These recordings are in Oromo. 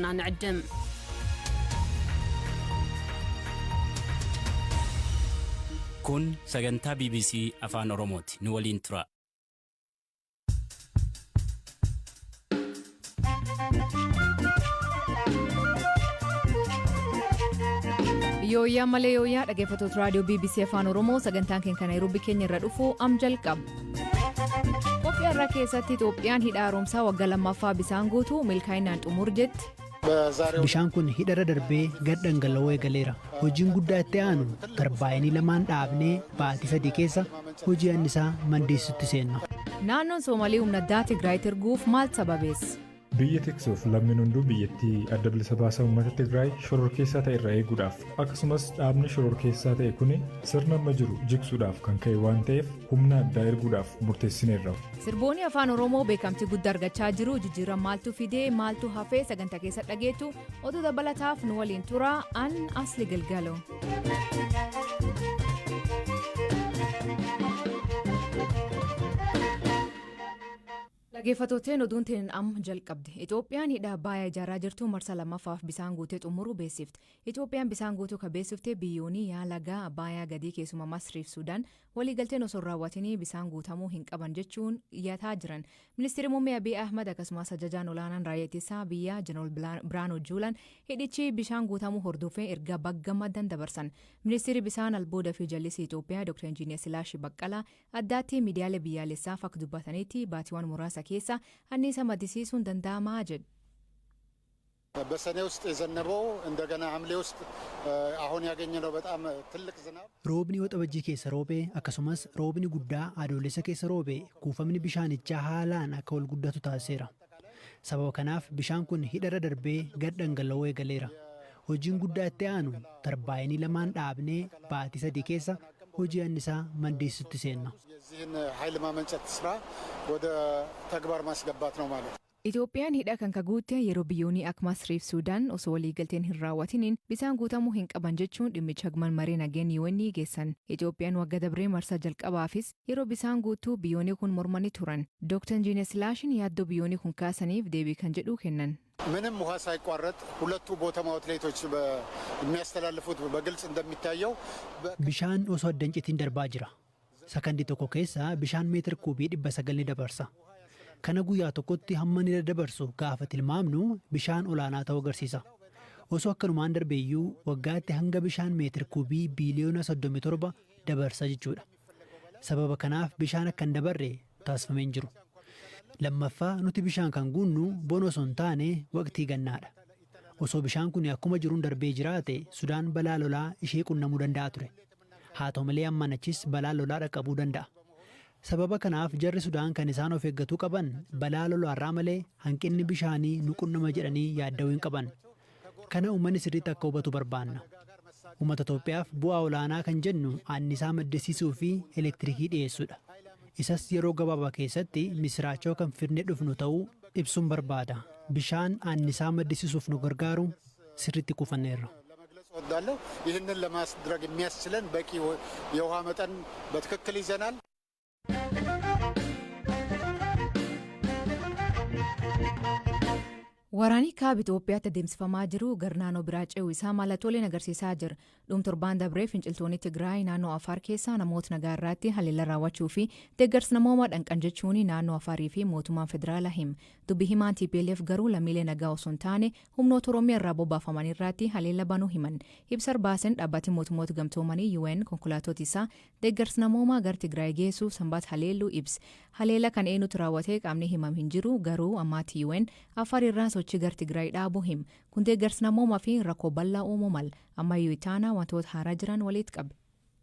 ንዕድም። Kun sagantaa BBC Afaan Oromooti. Nu waliin tura. Yooyyaa malee yooyyaa, dhaggeeffattoota raadiyoo BBC Afaan Oromoo, sagantaan keenya kan Naayiroobii keenya irra dhufu am jalqaba. Qophii har'aa keessatti Itoophiyaan hidha haaromsaa waggaa lammaffaa bisaan guutuu milkaa'inaan xumur jetti. Bishaan kun hidharra darbee gad dhangala'uu eegaleera. Hojiin guddaa itti aanu tarbaayinii lamaan dhaabnee baatii 3 keessa hojii annisaa maddisiisutti seenna. Naannoon Soomalii humna addaa Tigraayitti erguuf maal sababeesse? Biyya tiksuuf lammiin hunduu biyyattii Adda Bilisa Baasaa Uummata Tigraay shororkeessaa ta'e irraa eeguudhaaf, akkasumas dhaabni shororkeessaa ta'e kun sirna amma jiru jigsuudhaaf kan ka'e waan ta'eef, humna addaa erguudhaaf murteessineerra. Sirboonni Afaan Oromoo beekamtii guddaa argachaa jiru. Jijjiirama maaltu fidee, maaltu hafee? Sagantaa keessa dhageettu. Oduu dabalataaf nu waliin tura. An Asli Galgalo. Dhaggeeffattooteen, oduun teen amma jalqabde. Itoophiyaan hidha Abbaayyaa ijaaraa jirtu marsa lammaffaaf bisaan guutee xumuruu beeksifte. Itoophiyaan bisaan guutuu kan beeksifte biyyoonni yaa laga Abbaayyaa gadii, keessumaa Masriif Suudaan, waliigalteen osoo hin raawwatinii bisaan guutamuu hin qaban jechuun iyyataa jiran. Ministeerri Muummee Abiy Ahmad akkasumas ajajaan olaanaan raayyaa ittisaa biyyaa Jeneraal Biraanuu Juulaan hidhichi bishaan guutamuu hordofee erga bagga maddan dabarsan. Ministeerri bisaan, albuuda fi jallisii Itoophiyaa Dr. Injiinar Silaashii Baqqalaa addaatti miidiyaalee biyyaalessaaf akka dubbatanitti, baatiiwwan muraasa keessa anniisa maddisiisuun danda'amaa jedhu. በሰኔ ውስጥ የዘነበው እንደገና ሐምሌ ውስጥ አሁን ያገኘነው በጣም ትልቅ ዝናብ Roobni Waxabajjii keessa roobee akkasumas roobni guddaa Adoolessa keessa roobee kuufamni bishaanichaa haalaan akka ol guddatu taasiseera. Sababa kanaaf bishaan kun hidharra darbee gad dhangala'uu eegaleera. Hojiin guddaa itti aanu tarbaayinii lamaan dhaabnee baatii 3 keessa hojii annisaa maddisiisutti seenna. የዚህን ኃይል ማመንጨት ስራ ወደ ተግባር ማስገባት ነው ማለት ነው። Itoophiyaan hidha kan guutte yeroo biyyoonni akka Masriif Suudaan osoo waliigalteen hin raawwatiniin bisaan guutamuu hin qaban jechuun dhimmicha mana maree nageenya UN geessan. Itoophiyaan waggaa dabree marsaa jalqabaafis yeroo bisaan guutuu biyyoonni kun mormanii turan. Dr. Injiinar Silaashiin yaaddoo biyyoonni kun kaasaniif deebii kan jedhu kennan. ምንም ውሃ ሳይቋረጥ ሁለቱ ቦተም አውትሌቶች የሚያስተላልፉት በግልጽ እንደሚታየው Bishaan osoo adda hin citiin darbaa jira. Sakandii tokko keessa bishaan meetir kuubii 900 ni dabarsa. Kana guyyaa tokkotti hamma ni daddabarsu gaafa tilmaamnu bishaan olaanaa ta'uu agarsiisa. Osoo akkanumaan darbeeyyuu waggaatti hanga bishaan meetir kuubii biiliyoona 37 dabarsa jechuudha. Sababa kanaaf bishaan akka hin dabarre taasifamee hin jiru. Lammaffaa, nuti bishaan kan guunnu bona osoo hin taane waqtii gannaadha. Osoo bishaan kun akkuma jiruun darbee jiraate, Sudaan balaa lolaa ishee qunnamuu danda'a ture. Haa ta'u malee ammaan achis balaa lolaa dhaqqabuu danda'a. Sababa kanaaf jarri Sudaan kan isaan of eeggatuu qaban balaa lolaarraa malee hanqinni bishaanii nu qunnama jedhanii yaadda'uu hin qaban. Kana uummanni sirriitti akka hubatu barbaanna. Uummata Itoophiyaaf bu'aa olaanaa kan jennu annisaa maddisiisuu fi elektirikii dhiyeessuudha. Isas yeroo gabaabaa keessatti misiraachoo kan fidnee dhufnu ta'uu ibsuun barbaada. Bishaan annisaa maddisiisuuf nu gargaaru sirriitti kuufanneerra. ለመግለጽ እወዳለሁ። ይህንን ለማድረግ የሚያስችለን በቂ የውሃ መጠን በትክክል ይዘናል። Waraanni kaaba Itoophiyaatti adeemsifamaa jiru gara naannoo biraa ce'uu isaa mallattooleen agarsiisaa jira. Dhuma torbaan dabree finciltoonni Tigraay naannoo Afaar keessaa namoota nagaa irratti haleellaa raawwachuu fi deeggarsa namoomaa dhanqan jechuun naannoo Afaarii fi mootummaan federaalaa hima. Dubbi himaan TPLF garuu lammiilee nagaa osoo hin taane humnoota Oromiyaa irraa bobbaafaman irratti haleellaa banuu himan. Ibsa baasen dhaabbatni mootummoota gamtoomanii UN konkolaattota isaa deeggarsa namoomaa gara Tigraay geessuuf Sanbaata haleelluu ibsa. Haleella kan eenyutu raawwatee qaamni himam hin jiru, garuu ammaatti UN Afaar irraa sochii gara Tigraay dhaabuu hima. Kun deeggarsa namoomaa fi rakkoo bal'aa uumuu mala. Ammayyuu itaanaa wantoota haaraa jiran walitti qabe.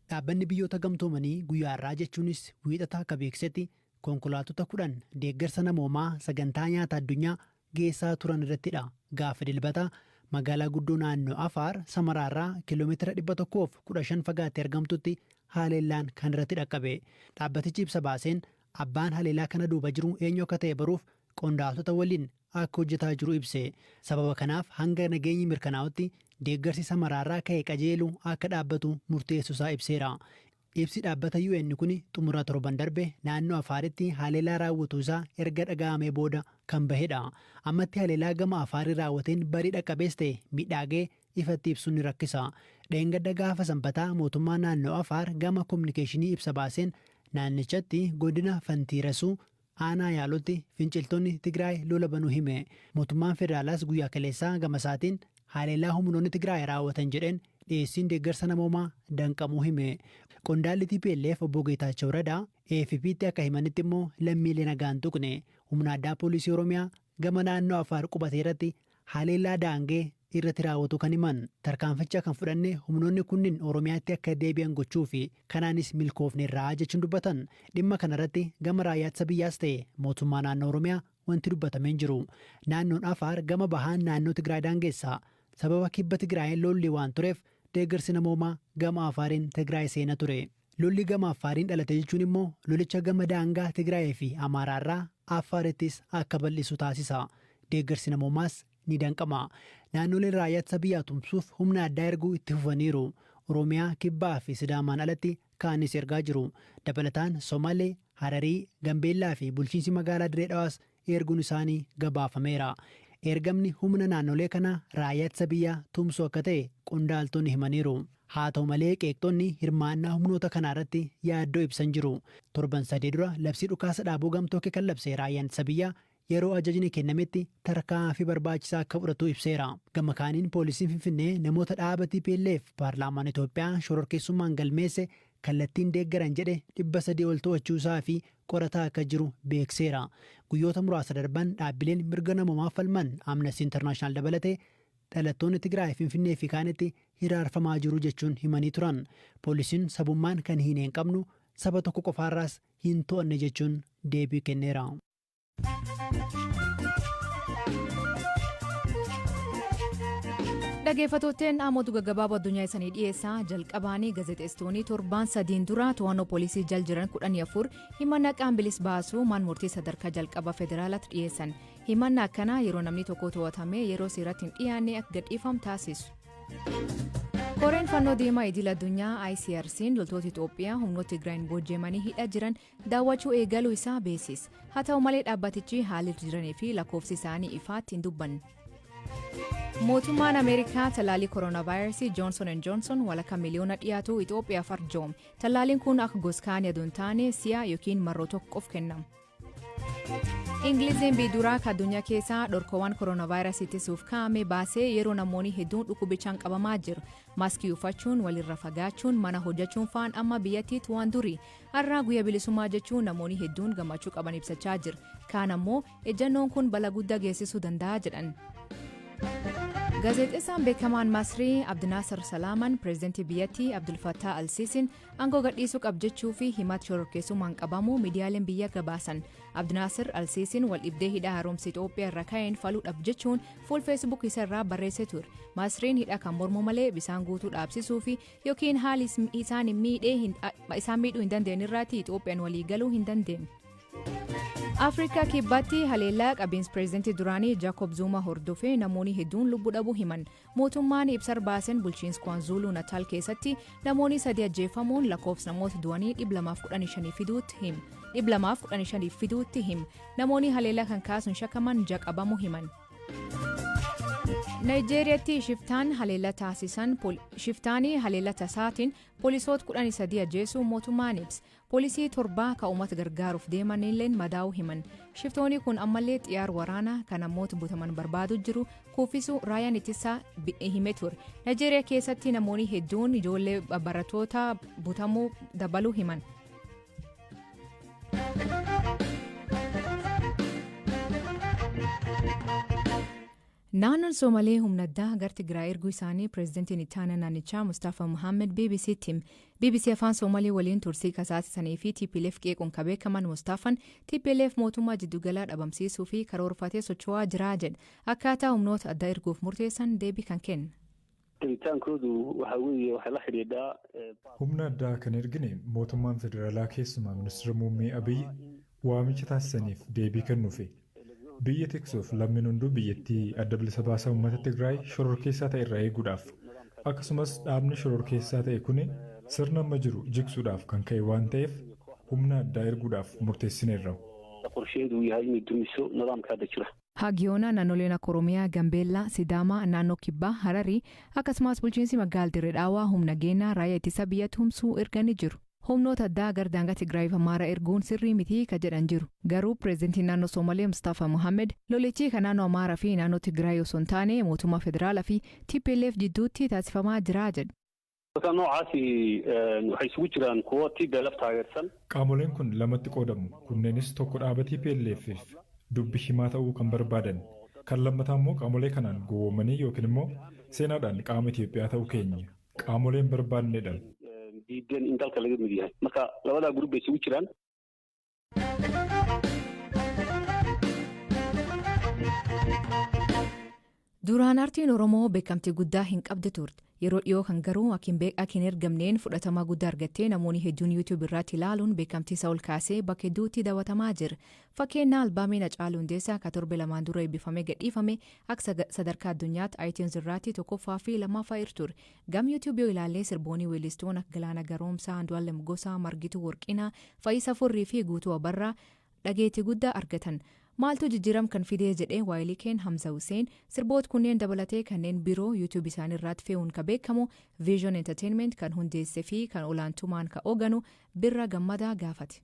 Dhaabbanni Biyyoota Gamtoomanii guyyaa har'aa, jechuunis Wiixata, akka beeksisetti, konkolaattota 10 deeggarsa namoomaa Sagantaa Nyaata Addunyaa geessaa turan irrattidha. Gaafa Dilbataa magaalaa guddoo naannoo Afaar Samaraarraa kiiloomeetira 115 fagaattee argamtutti haleellaan kan irratti dhaqqabe. Dhaabbatichi ibsa baaseen abbaan haleellaa kana duuba jiru eenyu akka ta'e baruuf qondaaltota waliin akka hojjetaa jiru ibse. Sababa kanaaf hanga nageenyi mirkanaa'utti deeggarsi Samaraarraa ka'e qajeelu akka dhaabbatu murteessuusaa ibseera. Ibsi dhaabbata UN kun xumura torban darbe naannoo Afaaritti haleellaa raawwatu isaa erga dhaga'amee booda kan bahedha. Ammatti haleellaa gama Afaarii raawwateen barii dhaqqabees ta'e miidhaagee ifatti ibsuun ni rakkisa. Dheengadda gaafa Sanbataa mootummaa naannoo Afaar gama kominikeeshinii ibsa baaseen, naannichatti godina Fantiirasuu aanaa Yaalotti finciltoonni Tigraay lola banuu hime. Mootummaan federaalaas guyyaa kaleessaa gama isaatiin haleellaa humnoonni Tigraay raawwatan jedheen dhiyeessiin deeggarsa namoomaa danqamuu hime. Qondaalli TPLF obbo Geetaachoo Radaa AFP'tti akka himanitti immoo, lammiilee nagaan tuqne, humna addaa poolisii Oromiyaa gama naannoo Afaar qubatee irratti haleellaa daangee irratti raawwatu kan himan. Tarkaanficha kan fudhanne humnoonni kunniin Oromiyaatti akka deebi'an gochuu fi kanaanis milkoofneerraa jechuun dubbatan. Dhimma kanarratti gama raayyaa ittisa biyyaas ta'e mootummaa naannoo Oromiyaa wanti dubbatamee hin jiru. Naannoon Afaar gama bahaan naannoo Tigraay daangeessa. Sababa kibba Tigraayin lolli waan tureef deeggarsi namoomaa gama Afaariin Tigraay seena ture. Lolli gama Afaariin dhalate jechuun immoo lolicha gama daangaa Tigraayii fi Amaaraarraa Afaarittis akka bal'isu taasisa. Deeggarsi namoomaas ni danqama. Naannoleen raayyaa ittisa biyyaa tumsuuf humna addaa erguu itti fufaniiru. Oromiyaa, Kibbaa fi Sidaamaan alatti kaanis ergaa jiru. Dabalataan Somalee, Hararii, Gambeellaa fi bulchiinsi magaalaa Diree Dhawaas erguun isaanii gabaafameera. Ergamni humna naannolee kanaa raayyaa ittisa biyyaa tumsuu akka ta'e qondaaltonni himaniiru. Haa ta'u malee, qeeqxonni hirmaannaa humnoota kanaa irratti yaaddoo ibsan jiru. Torban 3 dura labsii dhukaasa dhaabuu gamtokkee kan labse raayyaan ittisa biyyaa yeroo ajajni kennametti tarkaanfii barbaachisaa akka fudhatu ibseera. Gama kaaniin poolisiin Finfinnee namoota dhaaba TPLF paarlaamaan Itoophiyaa shororkeessummaan galmeesse kallattiin deeggaran jedhe 300 ol to'achuu isaa fi qorataa akka jiru beekseera. Guyyoota muraasa darban dhaabbileen mirga namoomaa falman, Amnesty International dabalatee, dhalattoonni Tigraay Finfinnee fi kaanitti hiraarfamaa jiru jechuun himanii turan. Poolisiin sabummaan kan hin qabnu, saba tokko qofaarraas hin to'anne jechuun deebii kenneera. Dhaggeeffattootteen, dhaamotu gaggabaaboo addunyaa isanii dhiyeessaa. Jalqabaanii gaazexeessitoonni torbaan 3n dura to'annoo poolisii jal jiran 14 himannaa qaambilis baasuu man murtii sadarkaa jalqaba federaalaatti dhiyeessan. Himannaa akkanaa yeroo namni tokko to'atame yeroo seeratti hin dhiyaanne akka gadhiifamu taasisu. Koreen fannoo diimaa idil addunyaa ICRC'n loltoota Itoophiyaa humnoota Tigraayin booji'amanii hidhaa jiran daawwachuu eegaluu isaa beeksise. Haa ta'u malee, dhaabbatichi haalli jiranii fi lakkoofsi isaanii ifaatti hin dubbanne. Mootummaan Ameerikaa talaalii kooronaavaayirasii Johnson Johnson walakkaa miliyoona dhiyaatu Itoophiyaaf arjoome. Talaaliin kun akka goskaanii aduu hin taane si'a yookiin marroo tokko qof kennama. Ingiliziin biiduraa akka addunyaa keessaa dhorkoowwan kooronaavaayirasii ittisuuf kaa'ame baasee yeroo namoonni hedduun dhukkubichaan qabamaa jiru. Maaskii uffachuun, walirra fagaachuun, mana hojjechuun faan amma biyyattiitti waan duri. Har'aa guyyaa bilisummaa jechuun namoonni hedduun gammachuu qaban ibsachaa jiru. Kaan ammoo ejjannoon kun balaa guddaa geessisuu danda'a jedhan. Gaazexeessaan beekamaan Masrii Abdinaasir Salaaman pireezidantii biyyattii Abdulfattaa Alsiisiin aangoo gadhiisuu qab jechuu fi himata shororkeessummaan qabamuu miidiyaaleen biyya gabaasan. Abdinaasir Alsiisiin wal dhibdee hidha haaromsa Itoophiyaa irra ka'een faluudhaaf jechuun fuul Feesbuuk isa irraa barreessee ture. Masriin hidha kan mormu malee bisaan guutuu dhaabsisuu fi yookiin haali isaan miidhuu hin dandeenye irratti Itoophiyaan walii galuu hin dandeenye. Afrikaa Kibbaatti haleellaa qabiinsa pireezidantii duraanii Jaakob Zuuma hordofee namoonni hedduun lubbuu dhabuu himan. Mootummaan ibsa baaseen bulchiinsa Kwaazuuluu Nataal keessatti namoonni sadi ajjeefamuun lakkoofsa namoota du'anii 215 fiduutti him. 215 fiduutti him. Namoonni haleellaa kan kaasuun shakkaman jaqabamuu himan. Naayijeeriyaatti shiftaan haleellaa taasisan shiftaanii haleellaa tasaatiin poolisoota 13 ajjeesuu mootummaan ibsa. Poolisii torbaa kan uummata gargaaruuf deeman illee madaa'uu himan. Shiftoonni kun ammallee xiyyaara waraanaa kan namoota butaman barbaadu jiru kuffisuu raayyaan ittisaa himee ture. Naayijeeriyaa keessatti namoonni hedduun ijoollee barattoota butamuu dabaluu himan. Naannoon Soomalee humna addaa gara Tigraay erguu isaanii pireezidantiin itti aanaa naannichaa Mustaafa Muhammad BBCtti hime. BBC Afaan Soomalee waliin tursii taasisanii fi TPLF qeequun kan beekaman Mustaafan, TPLF mootummaa jiddugala dhabamsiisuu fi karoorfatee socho'aa jira jedha. Akkaataa humnoota addaa erguuf murteessan deebii kan kenna. Tegitaankoodu waxa weeye waxay la xidhiidhaa. Humna addaa kan ergine mootummaan federaalaa, keessumaa ministeera muummee Abiyyi waamicha taasisaniif deebii kennuufi. Biyya tiksuuf, lammiin hunduu biyyattii adda bilisa baasaa uummata Tigraay shororkeessaa ta'e irraa eeguudhaaf, akkasumas dhaabni shororkeessaa ta'e kuni Sirna amma jiru jigsuudhaaf kan ka'e waan ta'eef humna addaa erguudhaaf murteessineerra. Qorsheedu yahay inay dumiso nidaamka hadda jira. Hagiyoona naannoleen akka Oromiyaa, Gambeellaa, Sidaamaa, naannoo Kibbaa, Hararii akkasumas bulchiinsi magaalaa Dirree Dhaawaa humna geenaa raayyaa ittisa biyya tumsuu erganii jiru. Humnoota addaa gara daangaa Tigraayiif Amaaraa erguun sirrii miti ka jedhan jiru. Garuu pireezidantiin naannoo Soomalee Mustaafa Mohaammed lolichi kan naannoo Amaaraa fi naannoo Tigraay osoo hin taane mootummaa federaalaa fi TPLF jidduutti taasifamaa jira jedhu. Dadka noocaasi waxay isugu jiraan kuwo TPLF taageersan. Qaamoleen kun lamatti qoodamu. Kunneenis tokko dhaaba TPLF dubbi himaa ta'uu kan barbaadan. Kan lammataa immoo qaamolee kanaan gowwoomanii yookiin immoo seenaadhaan qaama Itoophiyaa ta'uu keenya. Qaamoleen barbaannedha. Diidan in dalka laga mid yahay. Marka labadaa group bay isugu jiraan. Duraan aartiin Oromoo beekamtii guddaa hin qabdu turte. Yeroo dhiyoo kan garuu akka hin ergamneen fudhatama guddaa argattee namoonni hedduun YouTube irratti ilaaluun beekamtii isaa ol kaasee bakka hedduutti daawwatamaa jira. Fakkeenya albaamiin Hacaaluu Hundeessaa kan torbe 2n dura eebbifamee gadhiifame akka sadarkaa addunyaatti iTunes irratti tokkoffaa fi lammaffaa irra ture. Gam YouTube yoo ilaalle sirboonni weellistoon akka Galaana Garoomsaa, Andu'aalem Gosaa, Margituu Warqinaa, Fayyisa Furrii fi Guutuu Abarraa dhageettii guddaa argatan. Maaltu jijjiiram kan fidee jedhee waayilii Hamza Hussein sirboota kunneen dabalatee kanneen biroo YouTube isaanii irratti fe'uun ka beekamu Vision Entertainment kan hundeessee fi kan olaantummaan ka hooganu Birra Gammadaa gaafate.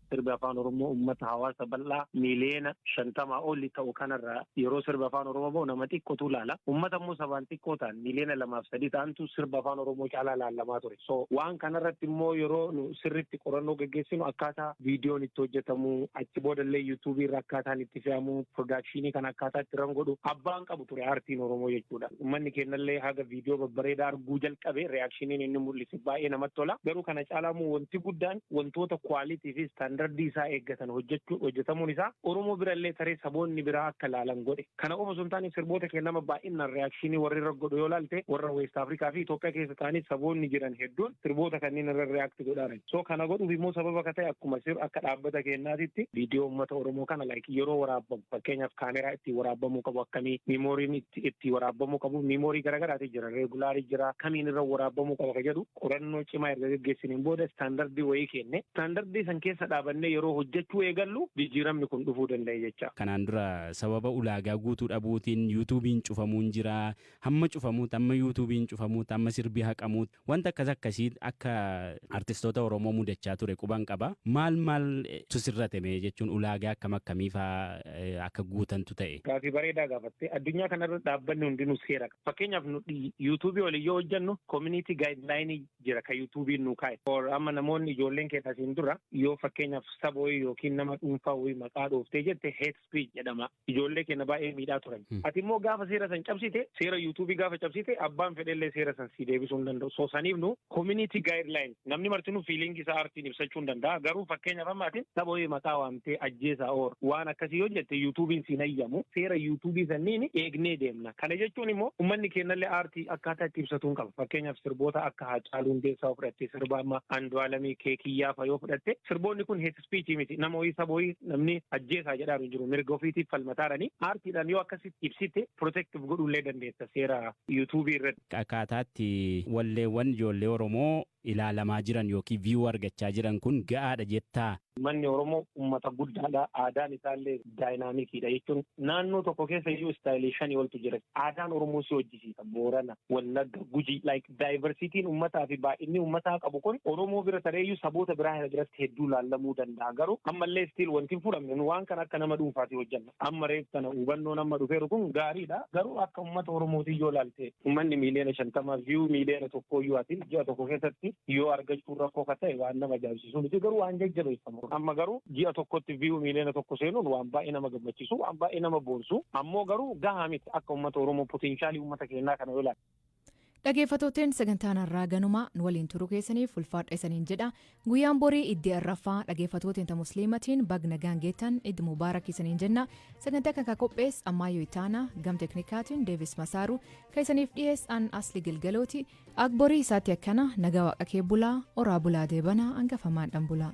Sirbi Afaan Oromoo uummata hawaasa bal'aa miiliyoona 50 oli ta'u kanarraa yeroo sirba Afaan Oromoo bahu nama xiqqootu ilaala. Uummata immoo sabaan xiqqoo ta'an miiliyoona 2 fi 3 ta'antu sirba Afaan Oromoo caalaa laalamaa ture. So waan kanarratti immoo yeroo nu sirritti qorannoo gaggeessinu, akkaataa viidiyoon itti hojjetamu, achi boodallee yuutuubii irra akkaataan itti fe'amu, production kan akkaataa itti ran godhu abbaan qabu ture aartiin Oromoo jechuudha. Uummanni keenyallee haga viidiyoo babbareedaa arguu jalqabe reactioniin inni mul'ise baay'ee namatti tola. Garuu kana caalaa immoo wanti guddaan wantoota quality fi standardii isaa eeggatan hojjechuu hojjetamuun isaa Oromoo birallee taree saboonni biraa akka laalan godhe. Kana qofa osoo hin taane, sirboota kennama baay'inaan reaction warri irra godhu yoo laalte, warra West Afrikaa fi Itoophiyaa keessa ta'anii saboonni jiran hedduun sirboota kanneen irra react godhaan. So kana godhuuf immoo sababa akka ta'e, akkuma sir akka dhaabbata keenyaatitti viidiyoo uummata Oromoo kana like yeroo waraabbamu, fakkeenyaaf kaameraa itti waraabamuu qabu akkamii, memoryn itti waraabamuu qabu, memory garaagaraati jira, regular jira, kamiin irra waraabamuu qaba ka jedhu qorannoo cimaa erga geggeessiniin booda standardii wayii kenne. Standardii san keessa dhaabannee yeroo hojjechuu eegallu jijjiiramni kun dhufuu danda'e jecha. Kanaan dura sababa ulaagaa guutuu dhabuutiin yuutuubiin cufamuun jira. Hamma cufamuutti, hamma yuutuubiin cufamuutti, hamma sirbi haqamuutti wanta akkas akkasii akka artistoota Oromoo mudachaa ture quban qaba. Maal maal sirratame jechuun ulaagaa akkam akkamii fa'aa akka guutantu ta'e? Gaafii bareedaa gaafatte. Addunyaa kanarra dhaabbanni hundinuu seera qaba. Fakkeenyaaf yuutuubii waliin yoo hojjennu community guideline jira kan yuutuubiin nu kaa'e. Amma namoonni ijoolleen keenya asiin dura yoo fakkeenyaaf saba wayii yookiin nama dhuunfaa wayii maqaa dhooftee jette, hate speech jedhama. Ijoollee keenya baay'ee miidhaa turan. Ati immoo gaafa seera san cabsite, seera yuutuubii gaafa cabsite, abbaan fedhellee seera san si deebisuu hin danda'u. So saniif nu community guideline, namni martinuu feeling isaa aartiin ibsachuu hin danda'a. Garuu fakkeenyaaf amma ati saba wayii maqaa waamtee ajjeesaa or waan akkasii yoo jette, yuutuubiin siin hayyamu. Seera yuutuubii sanniin eegnee deemna. Kana jechuun immoo uummanni keenyallee aartii akkaataa itti ibsatuun qaba. Fakkeenyaaf sirboota akka Haacaaluu Hundeessaa yoo fudhatte, sirba amma Andu'aalamii Keekiyyaa fa yoo fudhatte, sirboonni kun hate speech miti. Nama wayii, saba wayii namni ajjeesaa jedhaa hin jiru. Mirga ofiitiif falmataaranii aartiidhaan yoo akkasitti ibsite protective godhuullee dandeessa seera yuutuubii irratti. Akkaataatti walleewwan ijoollee Oromoo ilaalamaa jiran yookiin view argachaa jiran kun ga'aadha jettaa? Uummanni Oromoo uummata guddaadha. Aadaan isaallee dynamiciidha jechuun naannoo tokko keessa iyyuu style shanii oltu jira. Aadaan Oromoo si hojjisiisa. Boorana, Wallagga, Guji, like diversityn uummataa fi baay'inni uummataa qabu kun Oromoo bira tareeyyuu saboota biraa biratti hedduu laallamuu danda'a. Garuu ammallee still wanti hin furamne nu waan kana akka nama dhuunfaati hojjenna. Amma reef kana hubannoon amma dhufeeru kun gaariidha. Garuu akka uummata Oromootii yoo laalte, uummanni miiliyoona 50 view miiliyoona 1 iyyuu ati ji'a tokko keessatti yoo argachuun rakkoo ka ta'e waan nama ajaa'ibsiisu miti, garuu waan jajjabeeffamu. Amma garuu ji'a tokkotti view miiliyoona 1 seenuun waan baay'ee nama gammachiisu, waan baay'ee nama boonsu. Ammoo garuu gahaa miti akka uummata Oromoo potential uummata keenyaa kana yoo ilaalle. Dhaggeeffattooteen, sagantaan har'aa ganuma. Nu waliin turuu keessaniif ulfaadha isaniin jedha. Guyyaan borii iddii arraffaa. Dhaggeeffattooteen ta musliimatiin bag nagaan geettan, Iid Mubaarak isaniin jenna. Sagantaa kan qophees Ammayyoo Itaanaa, gam teknikaatiin Deevis Masaaru, kan isaniif dhiyeessan Asli Gilgalooti. Akborii isaatti akkana nagaa waaqa kee bulaa, oraa bulaa, deebanaa hangafamaadhaan bulaa.